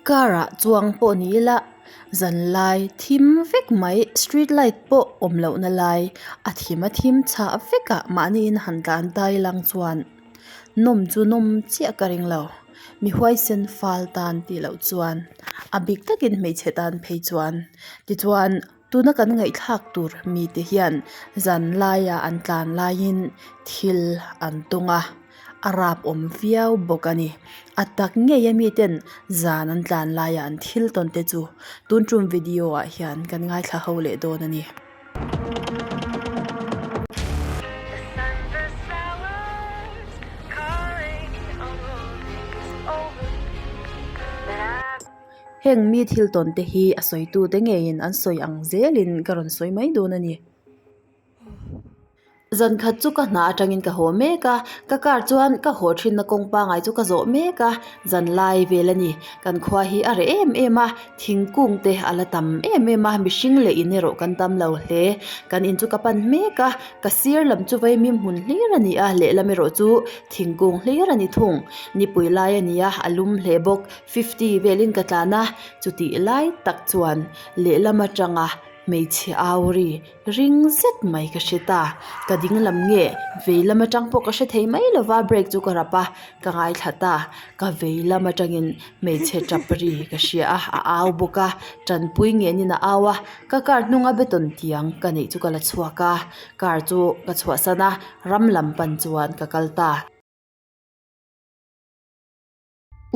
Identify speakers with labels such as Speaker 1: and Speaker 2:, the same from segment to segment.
Speaker 1: Car ah chuang pawh ni ila zanlai thim vek mai street light pawh awm loh na lai a thim a thim chhah vek ah mahni in han tlan tai lang chuan nawm chu nawm chiah ka ring lo mi huaisen fal tan tih loh chuan a bik takin hmeichhe tan phei chuan tichuan. Tuna kan ngaihthlak tur mite hian zan laia an tlan laiin thil an tawng a, a rap awm viau bawk a ni. A tak ngei a miten zan an tlan laia an thil tawn te chu tun tum video ah hian kan ngaithla ho leh dawn a ni. Heng mi thil tawn te hi a sawitute ngeiin an sawi ang zelin ka rawn sawi mai dawn a ni. Zan khat chu ka hna atangin ka haw mek a, ka car chuan ka haw thinna kawng pangai chu ka zawh mek a, zan lai vel a ni. Kan khua hi a reh em em a, thingkung te a la tam em em a, mihring leh in erawh kan tam lo hle. Kan in chu ka pan mek a, ka sir lam chu vaimim hmun hlir a ni a, lehlam erawh chu thingkung hlir a ni thung. Nipui lai a ni a, a lum hle bawk. Fifty velin ka tlan a, chutih lai tak chuan lehlam atanga hmeichhe au ri ring zet mai ka hre ta. Ka ding lam nge vei lam atang pawh ka hre thei mai lova brake chu ka rap a, ka ngaithla ta. Ka vei lam atangin hmeichhe tap ri ka hria a, a au bawk a, tanpui ngenin a au a, ka car hnunga beton tiang ka neih chu ka la chhuak a, car chu ka chhuahsan a, ram lam pan chuan ka kal ta.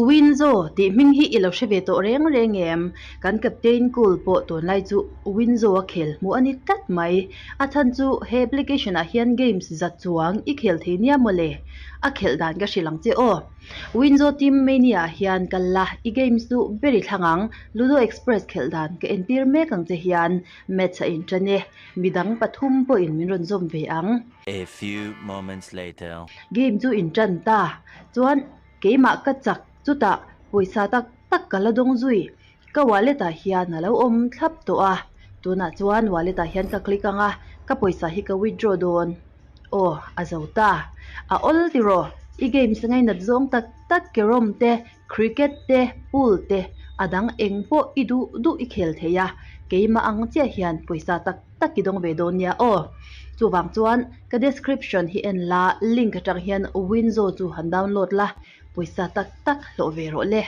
Speaker 1: Winzo tih hming hi i lo hre ve tawh reng reng em? Kan Captain Cool pawh tunlai chu Winzo a khel hmuh a ni tlat mai. A chhan chu he application ah hian games za chuang i khel thei nia mawle. A khelh dan ka hrilh ang che aw. Winzo Team Mania ah hian kal la, i games chu ber i thlang ang. Ludo Express khelh dan ka entir mek ang che hian match a intan e. Midang pathum pawhin min rawn zawm ve ang.
Speaker 2: A few moments later.
Speaker 1: Game chu intan ta. Chuan. Keimah ka chak chutah pawisa tak tak ka la dawng zui. Ka wallet ah hian a lo awm thlap tawh a, tunah chuan wallet ah hian ka click ang a, ka pawisa hi ka withdraw dawn. Aw, a zo ta. A awl tiraw, i games ngainat zawng tak tak carrom te, cricket te, pool te, a dang eng pawh i duh duh i khel thei a, keimah ang chiah hian pawisa tak tak i dawng ve dawn nia aw. Chuvang chuan ka description hi en la, link atang hian Winzo chu han download la, pawisa tak tak hlawh ve rawh le.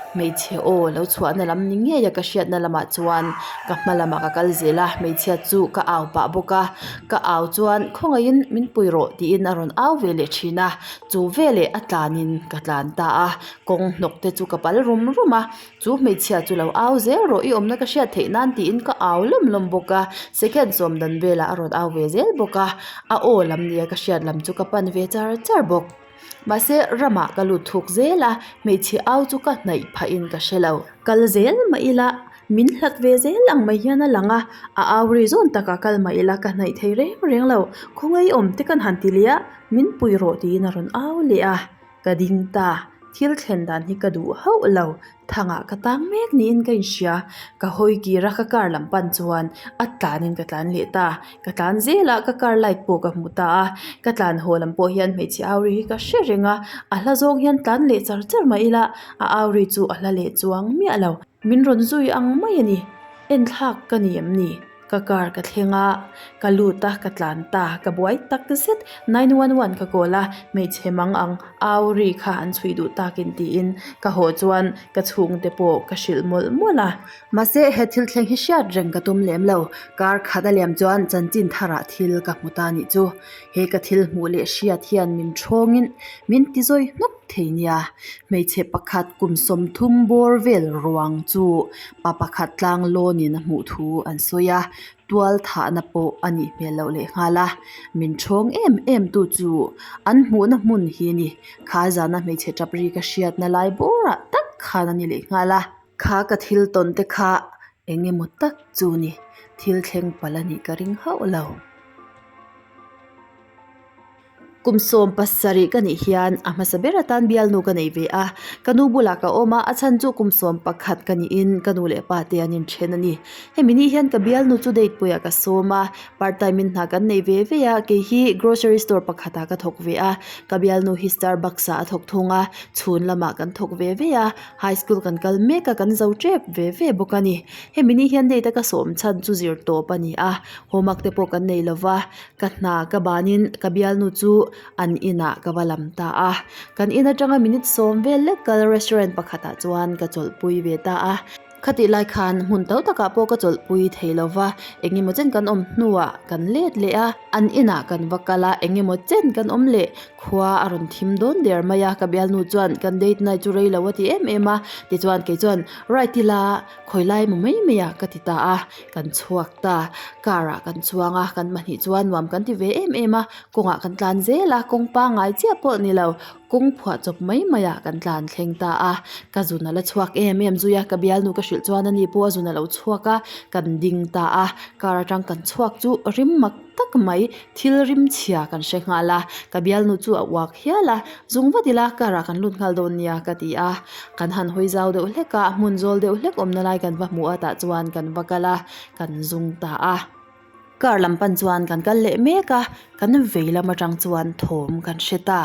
Speaker 1: Hmeichhe aw lo chhuahna lam ni ngei a ka hriatna lamah chuan ka hma lamah ka kal zel a, hmeichhia chu ka au pah bawk a, ka au chuan khawngaihin min pui rawh tiin a rawn au ve leh thin a, chu veleh a tlanin ka tlan ta a, kawng hnawk te chu ka pal rum rum a. Chu hmeichhia chu lo au zel rawh, i awmna ka hriat theih nan tiin ka au lawm lawm bawk a, second sawm dan velah a rawn au ve zel bawk a, a aw lam nia ka hriat lam chu ka pan ve char char bawk. Mahse ramah ka lut thuk zel a, hmeichhe au chu ka hnaih phahin ka hre lo. Kal zel mah ila, min hlat ve zel ang mai hian a lang a, a au ri zawn takah kal mah ila ka hnaih thei reng reng lo, khawngaih awm te kan han ti leh a, min pui rawh tiin a rawn au leh a. Ka ding ta, thil thlen dan hi ka duh hauh lo, thangah ka tang mek niin ka inhria, ka hawi kir a ka car lam pan chuan a tlanin ka tlan leh ta, ka tlan zel a ka car light pawh ka hmu ta a, ka tlan haw lam pawh hian hmeichhe au ri hi ka hre reng a, a hla zawng hian tlan leh char char mah ila a au ri chu a hla leh chuang miah lo. Min rawn zui ang mai a ni, enthlak ka ni em ni? Ka car ka thleng a, ka lut a, ka tlan ta, ka buai tak zet. 911 ka call a, hmeichhe mang ang au ri kha an chhui duh takin tiin ka haw chuan ka chhungte pawh ka hrilh mawlh mawlh a. Mahse he thil thleng hi hriat reng ka tum lem lo, kar khat a liam chuan chanchin tharah thil ka hmu ta nih chu. He ka thil hmuh leh hriat hian min thawngin min ti zawi hnawk thei nia. Hmeichhe pakhat kum 30 bawr vel ruang chu pa pakhat tlang lawnin a hmuh thu an sawi a, tual thahna pawh a nih hmel loh leh nghal a. Min thawng em em tu chu an hmuhna hmun hi a ni. Kha zana hmeichhe tap ri ka hriatna lai bawrah tak khan a ni leh nghal a. Kha ka thil tawn te kha eng emaw tak chu ni, thil thleng palh a nih ka ring hauh lo. Kum 17 ka nih hian a hmasa ber atan bialnu ka nei ve a, ka nu bulah ka awm a, a chhan chu kum 11 ka niin ka nu leh pa te an inthen a ni. Hemi ni hian ka bialnu chu date puiah ka sawm a, part time in hna kan nei ve ve a, kei hi grocery store pakhatah ka thawk ve a, ka bialnu hi Starbucks ah a thawk thung a, chhun lamah kan thawk ve ve a, high school kan kal mek a, kan zo tep ve ve bawk a ni. Hemi ni hian date a ka sawm chhan chu zir tawp a ni a, homework te pawh kan nei lova, Ka hna ka banin ka bialnu chu an inah ka va lam ta a. Kan in atanga minute sawm vel lek kal restaurant pakhatah chuan ka chawlhpui ve ta a. Khatih lai khan hmun to takah pawh ka chawlhpui thei lo va, engemaw chen kan awm hnuah kan let leh a. An inah kan va kal a, engemaw chen kan awm leh khua a rawn thim dawn der mai a. Ka bialnu chuan kan date night chu rei lo a ti em em a, tichuan kei chuan right ila khawi lai emaw mai mai ah ka ti ta a. Kan chhuak ta, car ah kan chuang a, kan mahni chuan nuam kan ti ve em em a, kawngah kan tlan zel a, kawng pangngai chiah pawh ni lo, kawng phuah chawp mai mai ah kan tlan thleng ta a, ka zun a la chhuak em em zui a, ka bialnu ka hrilh chuan ani pawh a zun a lo chhuak a, kan ding ta a, car atang kan chhuak chu rim mak tak mai thil rim chhia kan hre nghal a, ka bialnu chu a uak hial a, zung vat ila car ah kan lut nghal dawn nia ka ti a, kan han hawi zau deuh hlek a, hmun zawl deuh hlek awmna lai kan va hmu a tah chuan kan va kal a, kan zung ta a. Car lam pan chuan kan kal leh mek a, kan vei lam atang chuan thawm kan hre ta,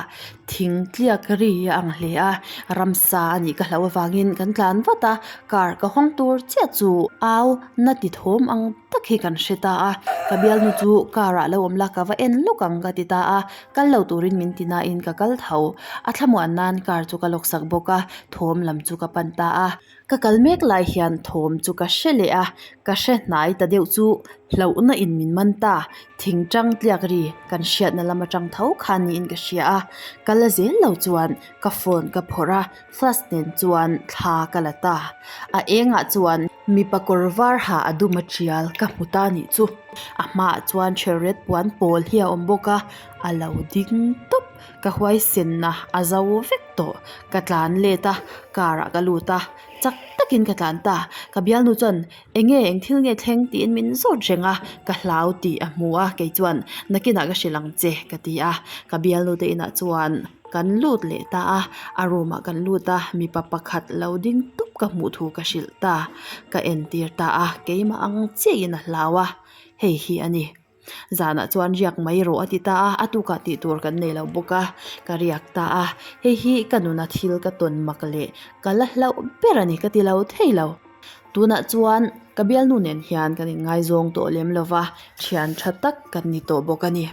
Speaker 1: thing tliak ri a ang hle a, ramsa a nih ka hlauh avangin kan tlan vat a, car ka hawng tur chiah chu au na ti thawm ang tak hi kan hre ta a, ka bialnu chu car ah lo awm la ka va en lawk ang ka ti ta a, kal lo turin min ti nain ka kal tho, a thlamuan nan car chu ka lawk sak bawk a, thawm lam chu ka pan ta a. Ka kal mek lai hian thawm chu ka hre leh a, ka hre hnai ta deuh chu hlauhna in min man ta, thing tang tliak ri kan hriatna lam atang tho khan niin ka hria a, ka la zel lo chuan ka phone ka phawrh a, flash nen chuan thla ka la ta, a engah chuan mipa kawr var ha a dum a tial ka hmu ta nih chu, a hmaah chuan thelret puan pawl hi a awm bawk a, a lo ding tawp. Ka huaisenna a zo vek tawh. Ka tlan let a, car ah ka lut a, chak takin ka tlan ta. Ka bialnu chuan eng nge eng thil nge thleng tiin min zawt reng a, ka hlau tih a hmu a, kei chuan nakinah ka hrilh ang che ka ti a. Ka bialnu te inah chuan kan lut leh ta a, a room ah kan lut a, mipa pakhat lo ding tup ka hmuh thu ka hrilh ta. Ka entir ta a, keimah ang chiahin a hlau a, hei hi a ni. Zanah chuan riak mai rawh a ti ta a, a tukah tih tur kan nei lo bawk a, ka riak ta a. Hei hi ka nuna thil ka tawn mak leh ka la hlauh ber a ni ka ti lo thei lo. Tunah chuan ka bialnu nen hian kan inngaizawng tawh lem lo va, thian tha tak kan ni tawh bawk a ni.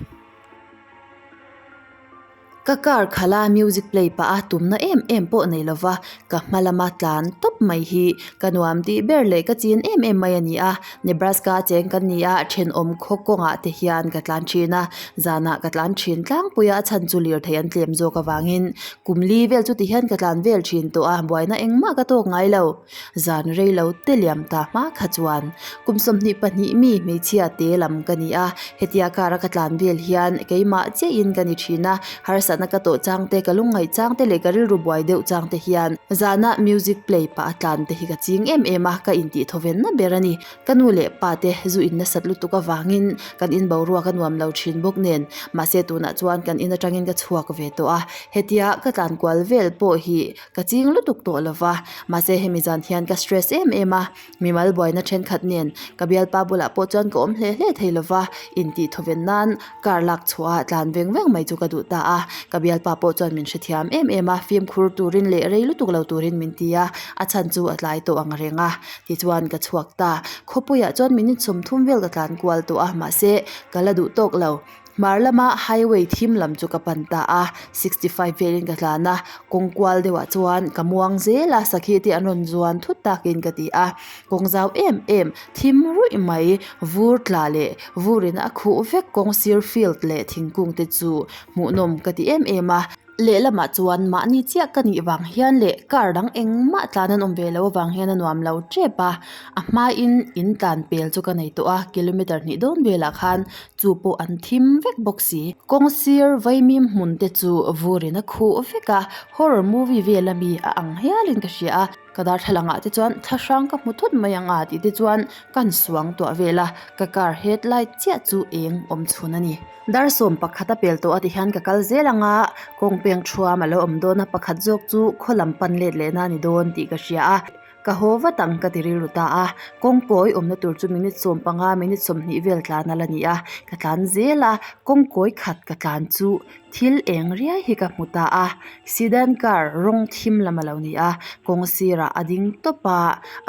Speaker 1: Ka car khalh a music play pah a tumna em em pawh nei lova ka hma lama tlan tawp mai hi ka nuam tih ber leh ka chin em em mai a ni a Nebraska a cheng kan ni a thenawm khaw kawngah te hian ka tlan thin a zanah ka tlan thin tlangpui a a chhan chu lirthei an tlem zawk avangin kum li vel chu ti hian ka tlan vel thin tawh a buaina engmah ka tawk ngai lo. Zan rei lo te liam ta hma kha chuan kum 22 mi hmeichhia te lam ka ni a, hetia car a ka tlan vel hian keimah chiahin ka ni thin a, harsatna ka tawh chang te, ka lungngaih chang te leh ka rilru buai deuh chang te hian zana music play pah a tlan te hi ka ching em em a, ka intih thawvenna ber a ni. Ka nu leh pa te zu in nasat lutuk avangin kan in boruak a nuam lo thin bawk nen, mahse tunah chuan kan in atangin ka chhuak ve tawh a, hetia ka tlan kual vel pawh hi Ka ching lutuk tawh lo va, mahse hemi zan hian ka stress em em a, mimal buaina thenkhat nen ka bialpa bulah pawh chuan ka awm hle hle thei lo va, intih thawven nan car lak chhuah a tlan veng veng mai chu ka duh ta a, ka bialpa pawh chuan min hrethiam em em a, fimkhur turin leh rei lutuk lo turin min ti a, a chhan chu a tlai tawh ang reng a, tichuan ka chhuak ta, khawpuiah chuan minute 30 vel ka tlan kual tawh a, mahse ka la duh tawk lo. Hmar lama highway thim lam chu ka pan ta a, 65 velin ka tlan a, kawng kual deuhah chuan ka muang zel a, sakhi te an rawn zuan thut takin ka ti a, kawng zau em em thim ruih mai vur tla leh vurin a khuh vek kawng sir field leh thingkung te chu hmuhnawm ka ti em em a. Lehlamah chuan mahni chiah ka nih vang hian leh car dang engmah tlan an awm ve loh avang hian a nuam lo tep a, a hmain in tlan pel chu ka nei tawh a, kilometer hnih dawn velah khan chu pawh an thim vek bawk si. Kawng sir vaimim hmun te chu vurin a khuh vek a, horror movie vel ami a ang hialin ka hria a. Ka darthlalang ah te chuan thlahrang ka hmu thut mai ang a tih te chuan ka han suang tuah vel a, ka car headlight chiah chu eng awm chhun a ni. Dar sawm pakhat a pel tawh a ti hian ka kal zel ang a, kawng peng thuam a lo awm dawn a, pakhat zawk chu khaw lam pan let leh na a ni dawn tih ka hria a, ka haw vat ang ka ti rilru ta a, kawngkawi awmna tur chu minute 15 minute 20 vel tlan a la ni a, ka tlan zel a, kawngkawi khat ka tlan chu thil eng riai hi ka hmu ta a, sedan car rawng thim lam a lo ni a, kawng sirah a ding tawp a,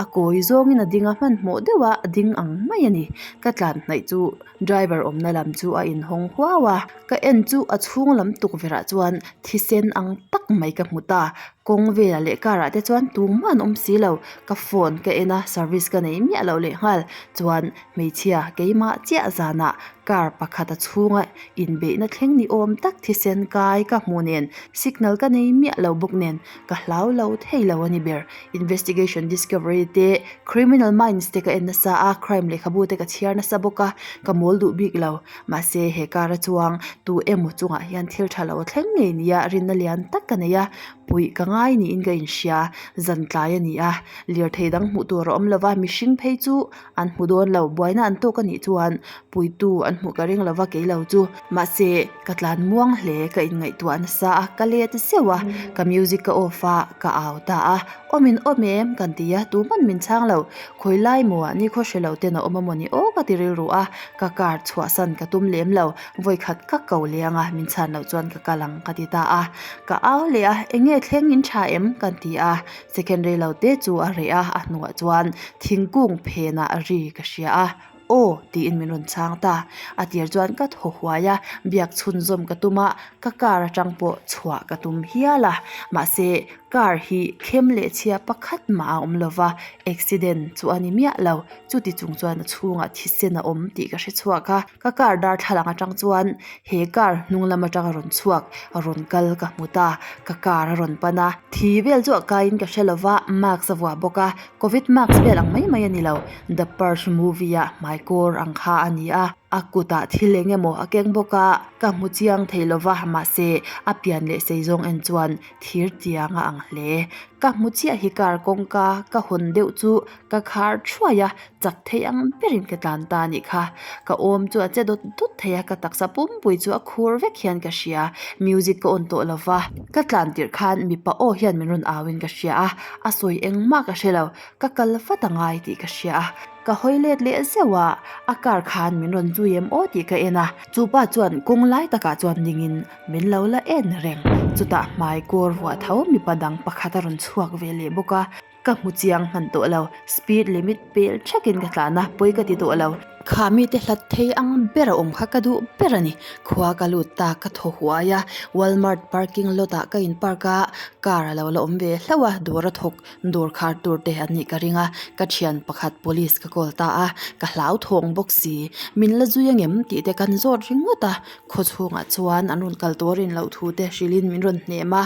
Speaker 1: a kawi zawngin a ding a hmanhmawh deuh a, a ding ang mai a ni, ka tlan hnaih chu. Driver awmna lam chu a inhawng huau a, ka en chu a chhung lam tukverh ah chuan thisen ang tak mai ka hmu ta, kawng velah leh car ah te chuan tumah an awm si lo, ka phone ka en a service ka nei miah loh leh nghal chuan hmeichhia keimah chiah zanah car pakhat a chhunga inbeihna thleng ni awm tak thisen kai ka hmuh nen signal ka nei miah lo bawk nen ka hlau lo thei lo a ni ber. Investigation Discovery te, Criminal Minds te ka en nasa a, crime lehkhabu te ka chhiar nasa bawk a, ka mawl duh bik lo. Mahse, he car a chuang tu emaw chungah hian thil tha lo a thleng ngei nia rinna lian tak ka nei a, puih ka ngai niin ka inhria. Zan tlai a ni a, lirthei dang hmuh tur a awm lo va, mihring phei chu an hmu dawn lo. Buaina an tawk a nih chuan puitu an hmuh ka ring lo va, kei lo chu. Mahse, ka tlan muang hle, ka inngaihtuah nasa a, ka let zeuh a, ka music ka off a, ka au ta a, awm in awm em? Kan ti a, tuman min chhang lo, khawi lai maw ah nikhaw hre lo ten a awm a mawni aw ka ti rilru a, ka car chhuahsan ka tum lem lo, vawikhat ka ko leng a, min chhan loh chuan ka kal ang ka ti ta a, ka au leh a, eng nge thleng in tha em? Kan ti a, second rei lo te chu a reh a, a hnuah chuan thingkung phenah ri ka hria a. Aw! tiin min rawn chhang ta. A tir chuan ka thaw huai a, biak chhunzawm ka tum a, ka car atang pawh chhuah ka tum hial a. Mahse, car hi khem leh chhia pakhat mah a awm lova, accident chu a ni miah lo. Chuti chung chuan a chhungah thisen a awm tih ka hre chhuak a, ka car darthlalang atang chuan he car hnung lam atanga rawn chhuak rawn kal ka hmu ta. Ka car a rawn pan a, thi vel chu a kaiin ka hre lova, mask a vuah bawk a, covid mask vel ang mai mai a ni lo. The Purge movie a hmai kawr ang kha a ni a, a kutah thil eng emaw a keng bawk a, ka hmu chiang thei lo va, mahse a pian leh sei zawng en chuan thir tiang a ang hle. Ka hmu chiah hi car kawngka ka hawn deuh chu ka khar thuai a, chak thei ang berin ka tlan ta a nih kha. Ka awm chu a che dawt dawt thei a, ka taksa pumpui chu a khur vek hian ka hria. Music ka on tawh lo va, ka tlan tirh khan mipa aw hian min rawn au in ka hria a, a sawi engmah ka hre lo. Ka kal vat a ngai tih ka hria a, ka hawi let leh zeuh a, a car khan min rawn zui em aw tih ka en a, chu pa chuan kawng lai takah chuan dingin min lo la en reng, chutah hmai kawr vuah tho mipa dang pakhat a rawn chhuak ve leh bawk a, ka hmu chiang hman tawh lo, speed limit pel thakin ka tlan a, pawi ka ti tawh lo. Kha mite hlat thei ang ber a awm kha ka duh ber a ni, khua ka lut ta ka thaw huai a, Walmart parking lot ah ka in park a, car a lo la awm ve hlauh a, dawr a thawk Dawr khar tur te an nih ka ring a, ka thian pakhat police ka call ta a, ka hlauthawng bawk si. Min la zui angem tih te kan zawt ringawt a, khaw chhungah chuan an rawn kal tur rin loh thu te hrilhin min rawn hnem a,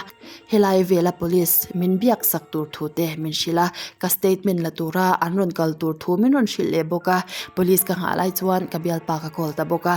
Speaker 1: helai vela police min biak sak tur thu te min hrilh a, ka statement la tura an rawn kal tur thu min rawn hrilh leh bawk a, police ka nghah lai chuan ka bialpa ka call ta bawk a,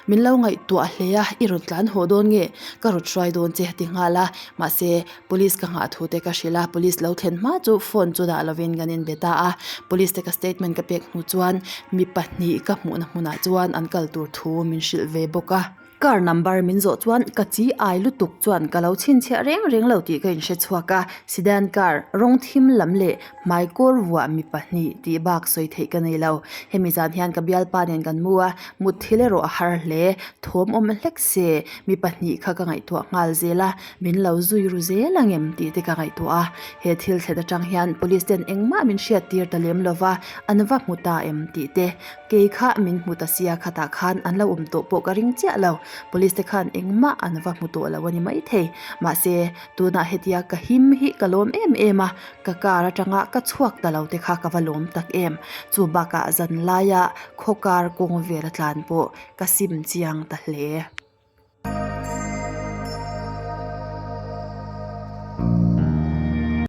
Speaker 1: min lo ngaihtuah hle a, i rawn tlan haw dawn nge ka rawn hruai dawn che a ti nghal a, mahse. Police ka nghah thu te ka hrilh a, police lo thlen hma chu phone chu dah lovin kan inbe ta a, police te ka statement ka pek hnu chuan mi pahnih ka hmuhna hmunah chuan an kal tur thu min hrilh ve bawk a. Car number min zawh chuan ka chi ai lutuk chuan ka lo chhinchhiah reng reng lo tih ka inhre chhuak a, sedan car rawng thim lam leh hmai kawr vuah mi pahnih tih bak sawi theih ka nei lo. Hemi zan hian ka bialpa nen kan mu a, mutthil erawh a har hle, thawm awm hlek se mi pahnih kha ka ngaihtuah nghal zel a. Min lo zui ru zel ang em tih te ka ngaihtuah a, he thil thlen atang hian police ten engmah min hriat tir ta lem lova, an va hmu ta em tih te, kei kha min hmu ta sia khatah khan an lo awm tawh pawh ka ring chiah lo, police te khan engmah an va hmu tawh lo a ni maithei. Mahse, tunah hetia ka him hi ka lawm em em a, ka car atanga ka chhuak ta lo te kha ka va lawm tak em. Chu bakah zan laia khaw kar kawng vel a tlan pawh ka sim chiang ta hle.